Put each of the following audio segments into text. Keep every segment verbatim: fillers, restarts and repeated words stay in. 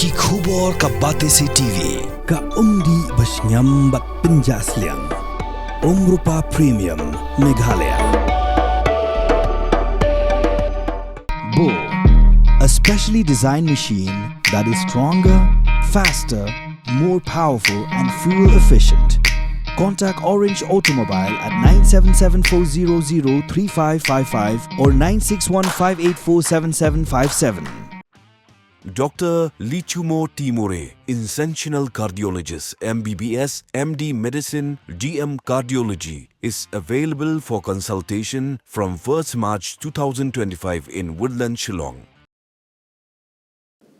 Ki khubor ka Batesi T V, ka umdih ba shngiam bad pynjah sliang. Umrupa Premium, Meghalaya. Bo, a specially designed machine that is stronger, faster, more powerful and fuel efficient. Contact Orange Automobile at nine seven seven four zero zero three five five five or nine six one five eight four seven seven five seven. Doctor Lichumo Timore, Interventional Cardiologist, M B B S, M D Medicine, D M Cardiology, is available for consultation from first March two thousand twenty-five in Woodland, Shillong.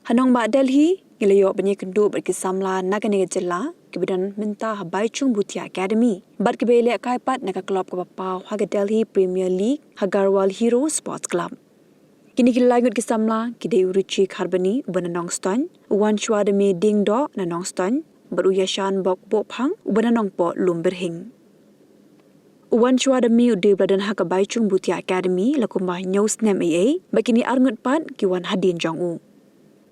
Ha nongbah Delhi, ngi la ïoh ban ïakynduh bad ki samla na kane ka jylla kiba don mynta ha Baichung Bhutia Academy bad kiba ïalehkai pat na ka club kaba paw ha ka Delhi Premier League ha Garhwal Heroes Sports Club. Kine ki laingut ki samla ki dei u Richie Kharbani uba na Nongstoiñ, u Wanshwa Dame Diengdoh na Nongstoiñ bad u Yashan Bok Bohphang uba na Nongpoh Lumbyrhing. U Wanshwa Dame u dei ba la don ha ka Baichung Bhutia Academy la kumba hynñiew snem eiei bad kine arngut pat ki wan hadien jong u.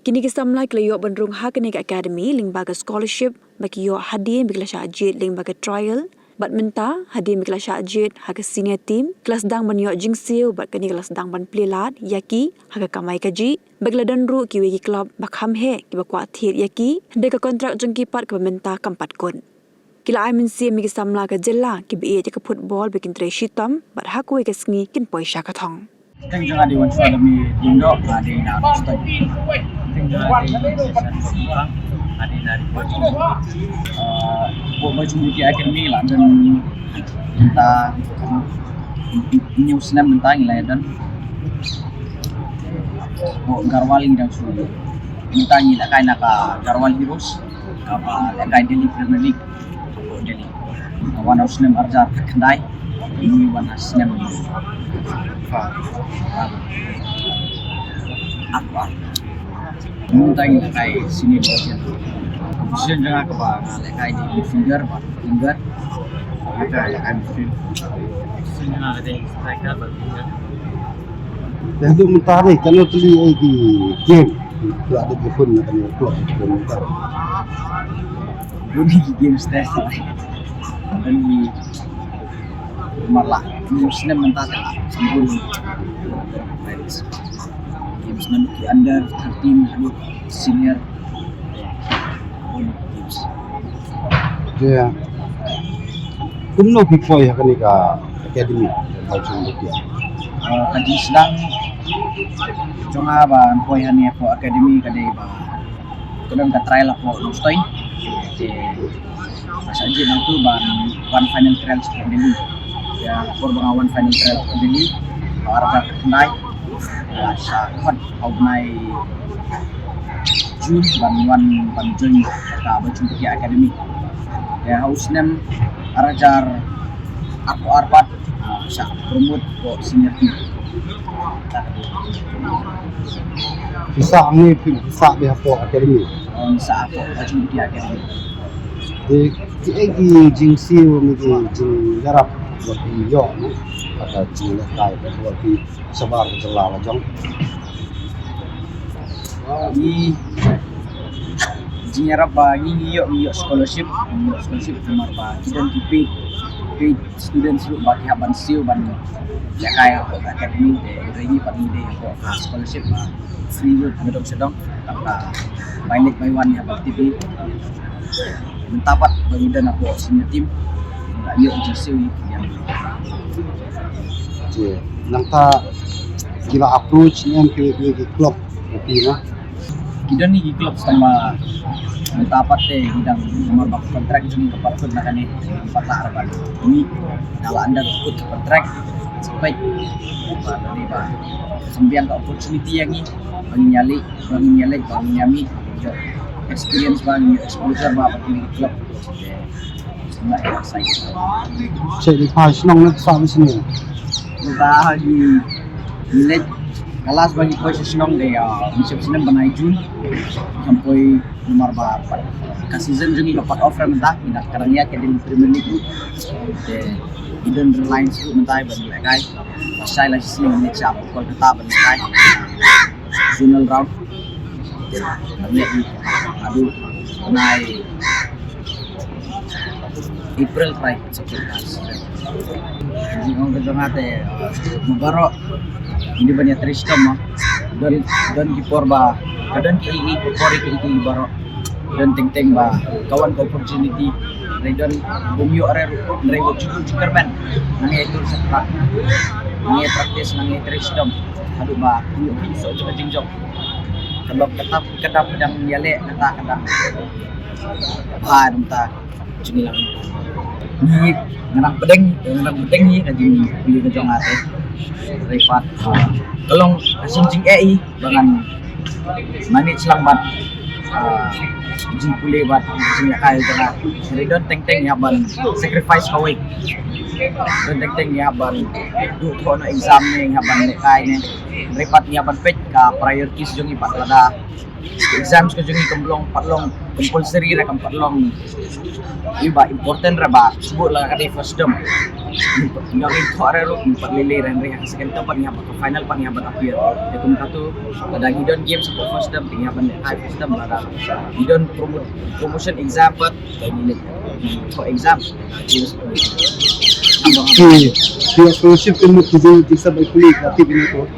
Kine ki samla ki la ïoh ban rung ha kane ka academy lyngba ka scholarship ba ki ïoh hadien ba ki la shah jied lyngba ka trial bad mynta hadien ba ki la shah jied ha ka senior team ki la sdang ban ïoh jingsiew bad kane ka la sdang ban plie lad ïa ki ha ka kamai kajih bad ki la don ruh kiwei ki club ba kham heh kiba kwah thied ïa ki, hynrei ka kontrak jong ki pat kaba mynta kam pat kut. Ki la ai mynsiem ïa ki samla ka jylla kiba ïeit ïa ka football ba kin trei shitom bad ha kawei ka sngi kin poi sha ka thong. Kyrteng jong nga dei Wanshwa Dame Diengdoh, nga dei na Nongstoiñ. Kyrteng jong nga dei Yashan Bok Bohphang, nga dei na Ri Bhoi. Ah, Baichung Bhutia Academy la don mynta hynñiew snem mynta ngi la ïa don. Bad Garhwal ngi dang shu, mynta ngi lehkai na ka Garhwal Heroes kaba lehkai Delhi Premier League. Delhi. Nga wan ha u snem arhajar khatkhyndai, ngi wan ha u snem arphew ar. Mynta ngi lehkai senior division. Position jong nga kaba nga lehkai dei midfielder bad winger. Nga lehkai midfield. Position jong nga dei striker bad winger. Ïa haduh mynta ne, katno tylli ïa ki game ki la dep khun na kane ka club haduh mynta? Bun hi ki game stes. Bun hi, mar la hynñiew snem mynta te la bun games, na ki under thirteen haduh senior. Bun games. Te kumno phi poi ha kane ka academy Baichung Bhutia? Ah, ka jingsdang jong nga ban poi hangne hapoh academy ka dei ba ka don ka trial hapoh Nongstoiñ. Te nga shah jied nangtu ban wan final trial shapoh Delhi. Ïa, ka por ba nga wan final trial shapoh Delhi, arhajar khatkhyndai, nga shah khot ha u bnai June ban wan ban join ka Baichung Bhutia Academy. Te ha u snem arhajar arphew ar pat, ah, shah promote hapoh senior team. Phi sah hangne, phi, phi sah beit hapoh academy? Nga sah hapoh Baichung Bhutia Academy. Te kiei ki jingsiew ne ki jingïarap ba phi ïoh, ne, ha ka jinglehkai ba phi shabar ka jylla la jong? Ngi, jingïarap ba ngi, ngi ïoh, ngi ïoh scholarship, ngi ïoh scholarship namar ba ki don ki paid, paid students ruh ba ki hap ban siew ban lehkai hapoh ka academy, te hynrei ngi pat ngi dei hapoh ka scholarship ba free ruh, ba dang sdang, tang ba bai leit bai wan ïa ba tipi. Mynta pat ba ngi don hapoh senior team, ngi la ïoh jingsiew ïa ki. Te nangta ki la approach ne em kiwei kiwei ki club ïa phi, na? Ki don hi ki club, tang ba mynta pat te ngi dang, namar ba ka contract jong ngi ka pat kut na kane, pat lah arphew ar ngi, ngi la under kut ka contract. Sa peit ba kane ba kham biang ka opportunity ïa ngi ba ngin ïaleh, ba ngin ïaleh, ba ngin ïamih, ïoh experience ba, ïoh exposure ba, ba kine ki club. Te nga excited. Check, dei phai shnong ne sah shnong? Mynta ngi leit, ka last ba ngi poi sha shnong dei, ah, mynshem snem bnai June. Ngam poi namar ba pat ka season jong ngi ka pat off re mynta, ngi dang kyrang ïa ka Delhi Premier League. Te ngi don Reliance ruh mynta ban lehkai. Lashai la shisien ngi leit sha Kolkata ban lehkai zonal round. Nang leh haduh nai April trai sa kut nas. Jingong ka jong nga te ma baroh ini ban ïa trei shitom ma. Don don ki por ba ka don ki i i por i ki i ki baroh. Don teng teng ba ka wan ka opportunity. Re don bum ïoh re ru re ru ju ju kerben. Nang ïa tur sa pra. Nang ïa practice nang ïa trei shitom. Haduh ba ïoh ki so ju ka jingjong. Ka dap ka dap ka dap dang ïa leh kata ka dang. Ba dang ta. Jingïalang. Ni ngan pdeng ngan pdeng ni ka jingpili ka jong nga te. Re pat ka long ka jing jingeh i ba ngan manage lang bad jingpule bad jingïakai jong nga. Re don teng teng ïa ban sacrifice kawei. Don teng teng ïa ban duh thoh na exam ne ïa ban ïakai ne. Re pat ïa ban peit ka priorities jong i pat lada exams ka jong i kam long pat long compulsory re kam pat long i ba important re ba sbu la ka dei first term. Ngi ngi thoh re ruh ngi pat lele re re ka second term pat ngi hap ka final pat ngi hap ban appear. Te kum katu lada ngi don game sa first term ngi hap ban high first term lada ngi don promo- promotion exam pat ka ngi thoh exam. Ki ki scholarship kan mut kujung jingsa bai puli ka tip ini ko.